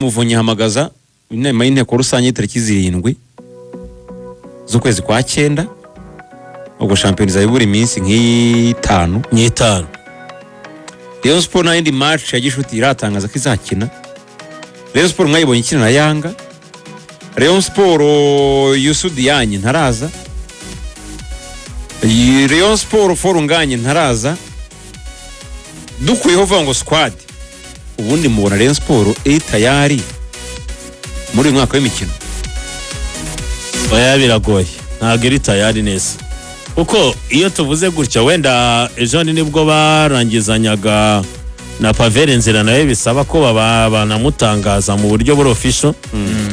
Muvunyi ahamagaza inama y'inteko rusange tariki 7 z'ukwezi kwa cyenda. Ubwo shampiyona izaba ibura iminsi nk'itanu. Ni itanu. Rayon Sport nta yindi match ya gishuti iratangaza ko izakina. Rayon Sport mwayibonye ikina na Yanga. Rayon Sport, Youssou Diagne ntaraza. Rayon Sport, Fall Ngagne ntaraza. Dukuyeho uvuga ngo squad, ubundi mubona Rayon Sport iri tayari muri uyu mwaka w'imikino? Oya, biragoye, ntabwo iri tayari neza, kuko iyo tuvuze gutya, wenda ejo nibwo barangizanyaga na Pavelh Ndzila, nawe bisaba ko banamutangaza mu buryo buri official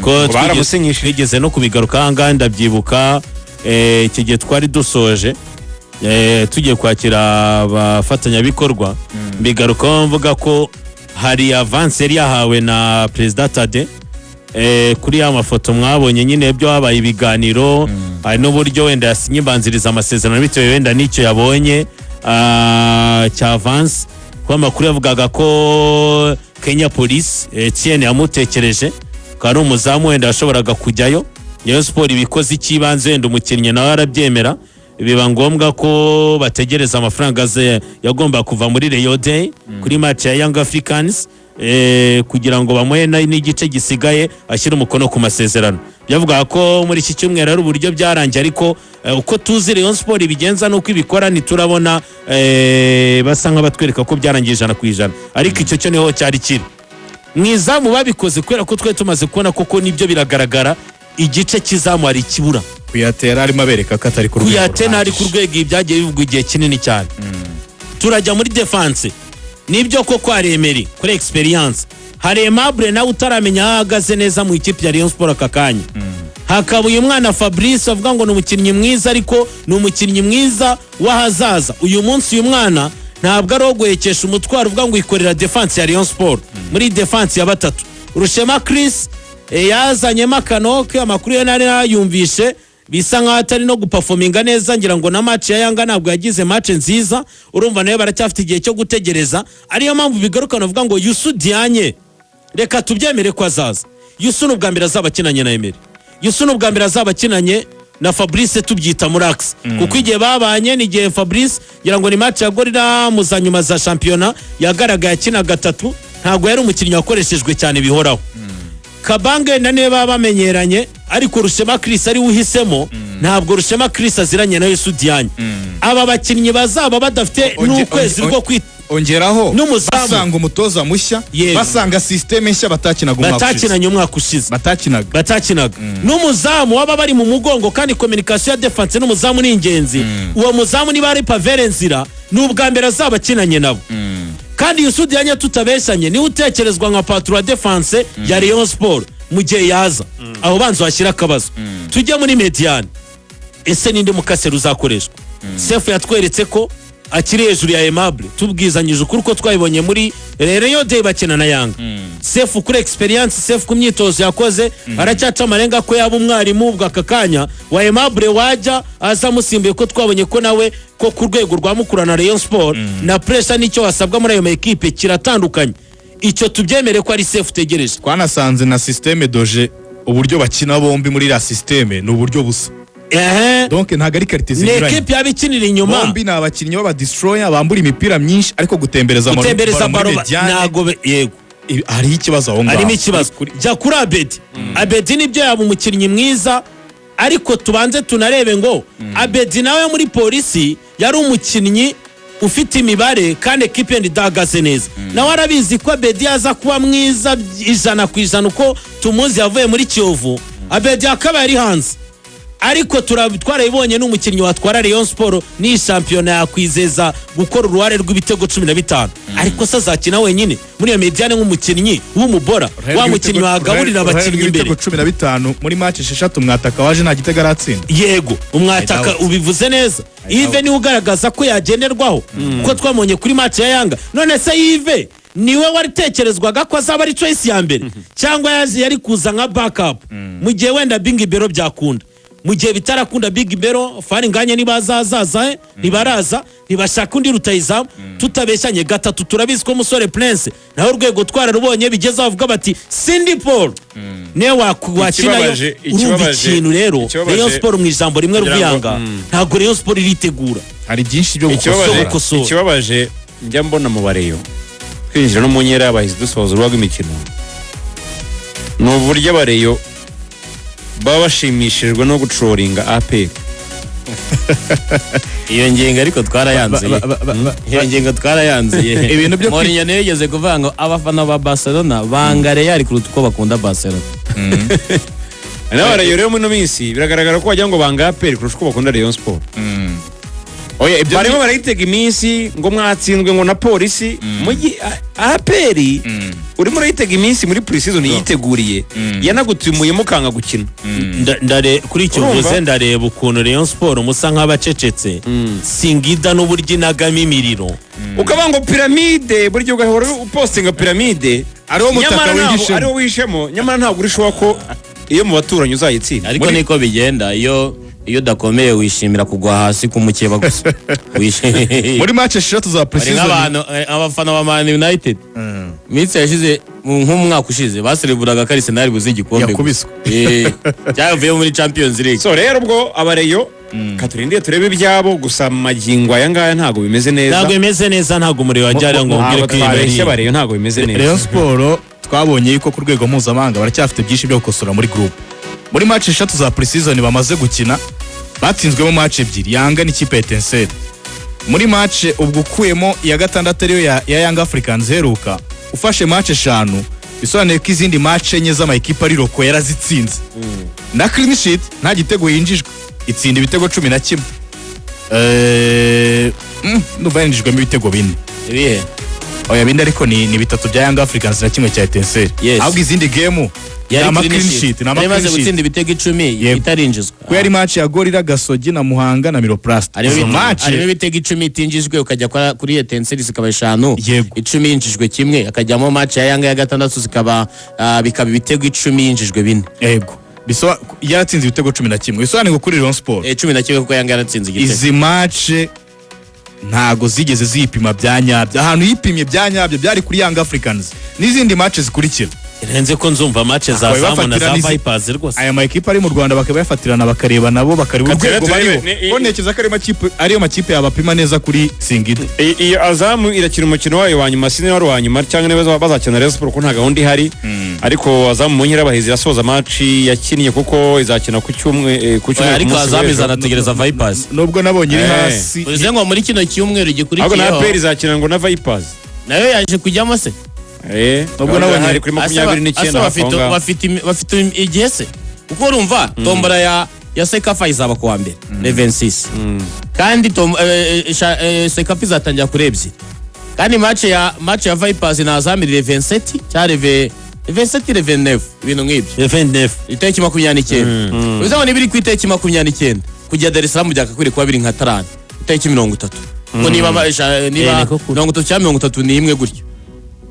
ko Baramusinyishije. Twigeze no kubigaruka aha ngaha, ndabyibuka, iki gihe twari dusoje, tugiye kwakira abafatanyabikorwa, mbigarukaho mvuga ko hari avance yari yahawe na Perezida Tade, kuri ya mafoto mwabonye nyine byo habaye ibiganiro. Hari n'uburyo wenda yasinye imbanziriza amasezerano bitewe wenda n'icyo yabonye cya avance, kuko amakuru yavugaga ko Kenya Police, Etienne yamutekereje ko ari umuzamu wenda yashoboraga kujyayo. Rayon Sport ibikoze icy'ibanze, wenda umukinnyi nawe arabyemera, biba ngombwa ko bategereza amafaranga ze yagomba kuva muri Rayon Day kuri match ya Young Africans, kugira ngo bamuhe n'igice gisigaye ashyire umukono ku masezerano. Byavugaga ko muri iki cyumweru ari uburyo byarangiye, ariko uko tuzi Rayon Sport ibigenza n'uko ibikora, ntiturabona basa nk'abatwereka ko byarangiye 100%. Ariko icyo cyo niho cyari kiri. Mu izamu babikoze kubera ko twari tumaze kubona koko nibyo biragaragara, igice cy'izamu hari ikibura. Kuyatera arimo abereka ko atari ku rwego Kuyate ntari ku ruhagije. rwego, ibi byagiye bivugwa igihe kinini cyane. Turajya muri defense, nibyo koko hari Emery kuri experience, hari Aimable nawe utaramenya aho ahagaze neza mu ikipe ya Rayon Sport aka kanya, hakaba uyu mwana Fabrice avuga ngo ni umukinnyi mwiza, ariko ni umukinnyi mwiza w'ahazaza. Uyu munsi uyu mwana ntabwo ari uwo guhekesha umutwaro uvuga ngo ikorera defense ya Rayon Sport muri defense ya batatu. Rushema Chris, yazanyemo akanoke, amakuru ye nari nayumvishe, bisa nkaho atari no guperforminga neza. Ngira ngo na match ya Yanga ntabwo yagize match nziza. Urumva nawe baracyafite igihe cyo gutegereza, ariyo mpamvu bigaruka bavuga ngo Youssou Diagne, reka tubyemere ko azaza. Youssou ni ubwa mbere azaba akinanye na Emery, Youssou ni ubwa mbere azaba akinanye na Fabrice, tubyita muri axe, kuko igihe babanye ni igihe Fabrice, ngira ngo ni match ya Gorilla mu za nyuma za shampiyona, yagaragaye akina gatatu, ntabwo yari umukinnyi wakoreshejwe cyane bihoraho. Kabange na niba baba bamenyeranye, ariko Rushema Chris ari we uhisemo. Ntabwo Rushema Chris aziranye na Youssou Diagne. Aba bakinnyi bazaba badafite n'ukwezi rwo kwita Ongeraho n'umuzamu. Basanga umutoza mushya, basanga système nshya batakinaga umwaka ushize. Batakinanye umwaka ushize. Batakinaga. Batakinaga n'umuzamu waba bari mu mugongo, kandi communication ya defense n'umuzamu ni ingenzi. Uwo muzamu niba ari Pavelh Ndzila, ni ubwa mbere azaba akinanye nabo. Kandi Youssou Diagne, tutabeshanye, niwe utekerezwa nka patron wa defense ya Rayon Sport mu gihe yaza. Aho banza washyira akabazo. Tujye muri médiane. Ese ninde mukaseri uzakoreshwa? Sefu yatweretse ko akiri hejuru ya Aimable, tubwizanyije ukuri ko twabibonye muri Rayon Day bakina na Yanga. Sefu kuri experience, Sefu ku myitozo yakoze, aracyaca amarenga ko yaba umwarimu ubwo aka kanya wa Aimable wajya aza amusimbuye, ko twabonye ko nawe ko ku rwego rwa Mukura na Rayon Sport na pressure n'icyo wasabwa muri ayo ma ekipe kiratandukanye. Icyo tubyemere ko ari Sefu utegereje. Twanasanze na système de jeu, uburyo bakina bombi muri iriya système ni uburyo busa. Donc ntabwo ari qualité Ni zinyuranye. ekipe yaba ikinira inyuma. Bombi ni abakinnyi b'aba destroyer bambura imipira myinshi, ariko gutembereza gutembereza ballon muri ballon médiane, ntabwo yego. Hariho ikibazo aho ngaho. Harimo ikibazo. Jya kuri Abedi. Abedi nibyo yaba umukinnyi mwiza, ariko tubanze tunarebe ngo Abedi nawe muri Polisi yari umukinnyi ufite imibare kandi ekipe yenda idahagaze neza. Nawe arabizi ko Abedi yaza kuba mwiza 100% uko tumuzi yavuye muri Kiyovu, Abedi akaba yari hanze. Ariko twarabibonye, ni umukinnyi watwara Rayon Sport n'iyi shampiyona, yakwizeza gukora uruhare rw'ibitego 15. Ariko se azakina wenyine muri iyo médiane nk'umukinnyi w'umubora, wa mukinnyi wagaburira abakinnyi imbere? Ibitego 15 muri match esheshatu, mwataka waje nta gitego aratsinda. Yego, umwataka. I doubt. Ubivuze neza. I Yves doubt. niwe ugaragaza ko yagenerwaho, kuko twamubonye kuri match ya Yanga. None se Yves niwe waritekerezwaga ko azaba ari choice ya mbere, cyangwa yaje yari kuza nka backup mu gihe wenda Bingi Bero byakunda? Mu gihe bitarakunda, Big Bero Faringanya niba azazaza, ntibaraza, ntibashaka undi rutayizamu. Tutabeshyanye, gatatu turabizi ko Musore Prince nawe urwego twararubonye, bigeze aho bavuga bati Cindy Paul niwe wakinayo. Urumva ikintu rero, Rayon Sport mu ijambo rimwe, kugira ngo- Ruvuyanga, ntabwo Rayon Sport iritegura. Hari byinshi byo Ikibabaje gukosora. Gukosora. Ikibabaje njya mbona mu bareyo, twinjira no mu nkera y'abahizi, dusoza urubuga rw'imikino, ni uburyo abareyo baba bashimishijwe no gucoringa APR. Iyo ngingo ariko twarayanzuye. Iyo ngingo twarayanzuye. Ibintu byo Mourinho niyo yigeze kuvuga ngo abafana ba Barcelona banga Real kuruta uko bakunda Barcelona. N'abareyo rero muri ino minsi biragaragara ko wagira ngo banga APR kurusha uko bakunda Rayon Sport. Oya, ibyo Barimo barayitega iminsi ngo mwatsinzwe ngo na Polisi mugi APR. Urimo urayitega iminsi muri pre-season yiteguriye, yanagutumuyemo mukanga gukina. Kuri icyo Urumva? mvuze, ndareba ukuntu Rayon Sport musa nk'abacecetse, Singida n'uburyo inagamo imiriro. Ukavuga ngo Piramide, buri gihe ugahora upostinga Piramide. Ariwo mutaka Nyamara ntabwo wihishemo. ariwo wihishemo, nyamara ntabwo urishoba ko iyo mu baturanyi uzayitsinda. Ariko niko bigenda, iyo udakomeye wishimira kugwa hasi k'umukeba gusa. Muri match eshatu za Hari pre-season nk'abantu, abafana ba Man United, iminsi yashize, nk'umwaka ushize, basereburaga ko Arsenal buze igikombe gusa. Yakubiswe. Cyavuye muri Champions League. So rero ubwo abareyo katurindire turebe ibyabo, gusa magingo aya ngaya ntabwo bimeze neza. Ntabwo bimeze neza, ntabwo umuriro wajya ngo Ntabwo ubwire ko iyi twabeshya bari abareyo, ntabwo bimeze neza. Rayon Sport twabonye yuko ku rwego mpuzamahanga baracyafite byinshi byo gukosora muri group. Muri match eshatu za pre-season bamaze gukina, batsinzwemo match ebyiri, Yanga n'ikipe ya Etincelle. Muri match ubwo ukuyemo iya gatandatu ariyo ya Young Africans iheruka, ufashe match eshanu, bisobanuye ko izindi match enye z'amakipe ari local yarazitsinze na clean sheet, nta gitego yinjijwe, itsinda ibitego 11. Ndumva yinjijwemo ibitego bine. Ibihe? Oya, bindi ariko ni bitatu bya Young Africans na kimwe cya Etincelle. Yes. Ahubwo izindi game ni Yari ama clean clean sheet. sheet, ni ama Yari imaze clean sheet. gutsinda ibitego 10 Yego. itarinjizwa. Ko yari match ya Gorilla, Gasogi na Muhanga na Miroplast. Harimo Izo match harimo ibitego 10 itinjijwe, ukajya kuri Etincelle zikaba eshanu. Yego. 10 yinjijwe kimwe, hakajyamo match ya Yanga ya gatandatu, zikaba bikaba ibitego 10 yinjijwe bine. Yego, yaratsinze ibitego 11, bisobanuye ngo kuri Rayon Sport 11 kuko Yanga yaratsinze igitego. Izi match ntago zigeze ziyipima bya nyabyo. Ahantu yipimye bya nyabyo byari kuri Young Africans n'izindi match zikurikira. Irenze ko nzumva match za Bakaba Zamu na za bafatira Vipers rwose. Aya ma ekipe ari mu Rwanda bakaba bayafatirana, bakareba nabo, bakareba Katera urwego turebe, bariho, ko ntekereza ko ariyo makipe yabapima neza kuri Singida. Iyo Azamu irakina umukino wayo wa nyuma, sinzi niba ari uwa nyuma cyangwa niba bazakina Rayon Sport, ko nta gahunda ihari. Ariko Azamu mu nkera y'abahizi irasoza match yakinnye, kuko izakina ku cyumweru, ku Ariko munsi Azamu w'ejo. izanategereza Vipers. Nubwo nabonye iri hasi. Bivuze ngo muri kino cyumweru Ahubwo na gikurikiyeho APR izakina ngo na Vipers. Nayo yaje kujyamo se? Nubwo nabonye- hari kuri 29 Ase hafi aho ngaho. bafite igihe se? Kuko urumva tombora ya CECAFA izaba kuwa mbere le 26, kandi CECAFA izatangira kuri ebyiri, kandi match ya Vipers na Azam le 27 cyangwa le 27, le 29, ibintu nk'ibyo. 29. Itariki 29. Bivuze ngo niba iri ku itariki 29, kujya Dar es Salaam byakakwiriye kuba biri nka tarani itariki 30, kuko niba niba Niko kuri. 30 cyangwa 31 gutyo,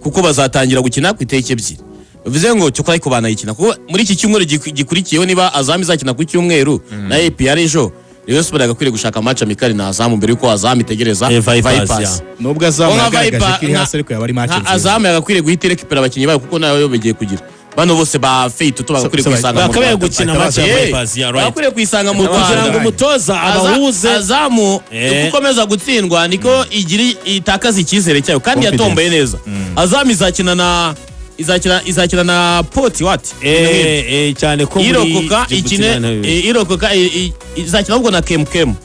kuko bazatangira gukina ku itariki ebyiri. Bivuze ngo cyo ariko banayikina, kuko muri iki cyumweru gikurikiyeho, niba Azam izakina ku cyumweru na APR ejo, Rayon Sport yagakwiriye gushaka match amical na Azam mbere yuko Azam itegereza Vipers, Vipers. yeah. Nubwo Azamu Nka yagaragaje ko iri nka- hasi, ariko yaba ari match nka nziza. Azam yagakwiriye guhita irekipera abakinnyi bayo, kuko nayo bagiye kugira bano bose ba Feituto bagakwiriye kwisanga mu Bakabaye Rwanda. gukina match ya Vipers, yeah, right. Bagakwiriye kwisanga mu Kugira ngo Rwanda. umutoza abahuze. Azamu uko ikomeza gutsindwa niko igira itakaza icyizere cyayo, kandi Confidence. yatomboye neza. Azamu izakina na Poti wati. Cyane ko muri Irokoka Djibouti ikine irokoka izakina ahubwo na Kemukemu.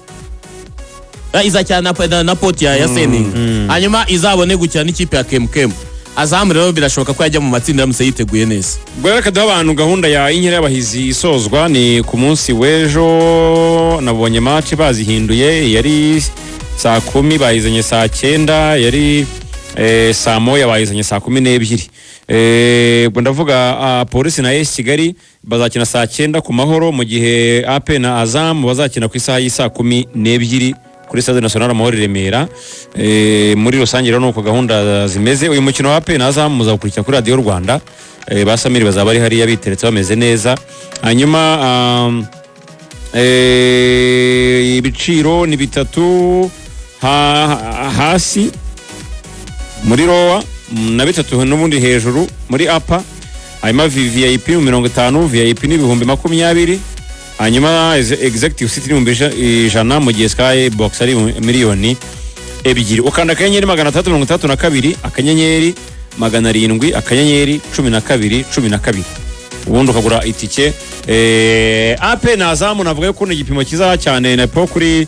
Izakina na Poti ya Seninga, hanyuma izabone gukina n'ikipe ya Kemukemu. Azamu rero birashoboka ko yajya mu matsinda aramutse yiteguye neza. Ubwo rero reka duhe abantu gahunda ya inkera y'abahizi isozwa ni ku munsi w'ejo. Nabonye match bazihinduye, yari saa 10 bayizanye saa 9, yari saa 1 bayizanye saa 12. Ubwo ndavuga Polisi na AS Kigali bazakina saa 9 ku Mahoro, mu gihe AP na Azam bazakina ku isaha y'isaa 12 kuri Stade National Amahoro i Remera. Muri rusange rero nuko gahunda zimeze. Uyu mukino wa AP na Azam muzawukurikira kuri Radiyo Rwanda. Ba Samiri bazaba bari hariya biteretse bameze neza. Hanyuma Ibiciro ni bitatu hasi muri lower, na bitatu n'ubundi hejuru muri upper. Hanyuma VIP 50, VIP ni 20,000, hanyuma executive seat ni 100,000, mu gihe sky box ari 2,000,000. Ukanda *662 *700 *12 12, ubundi ukagura itike. APR na Azam, navuga yuko ni igipimo cyiza cyane na po kuri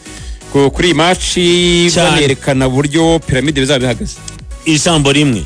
iyi match. Cyane. Banerekana uburyo piramide bizaba bihagaze. Ijambo rimwe,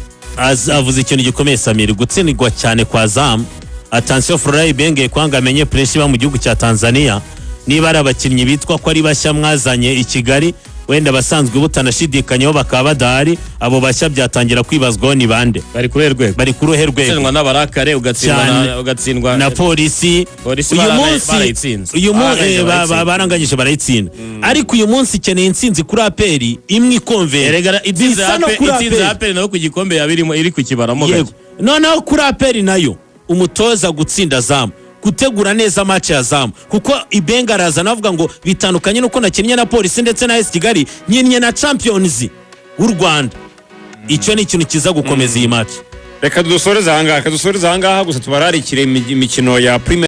avuze ikintu gikomeye Samir, gutsindwa cyane kwa Azam. Attention, Florent Ibenge kwanga amenye pressure iba mu gihugu cya Tanzania. Niba ari abakinnyi bitwa ko ari bashya mwazanye i Kigali, wenda abasanzwe butanashidikanyaho bakaba badahari, abo bashya byatangira kwibazwaho ni bande? Bari kuri rwego? Bari ku ruhe rwego? Gutsindwa n'abarakare, ugatsindwa Cyane. ugatsindwa na Polisi. Polisi Uyu munsi barayitsinze. uyu Baranganyije barayitsinda. Baranganyije barayitsinda, ariko uyu munsi ikeneye intsinzi kuri APR imwe ikonvera. Erega itsinze Bisa no kuri itsinze APR. APR nayo ku gikombe yaba irimo iri kukibaramo Yego. gake. Noneho kuri APR nayo, umutoza gutsinda Azam, gutegura neza match ya Azam, kuko Ibenga araza navuga ngo bitandukanye nuko nakinnye na Polisi ndetse na AS Kigali, nkinnye na champions w'u Rwanda. Icyo ni ikintu kiza gukomeza iyi match. Reka dusoreze ahangaha, reka dusoreze ahangaha gusa, tubararikire imikino ya Premier.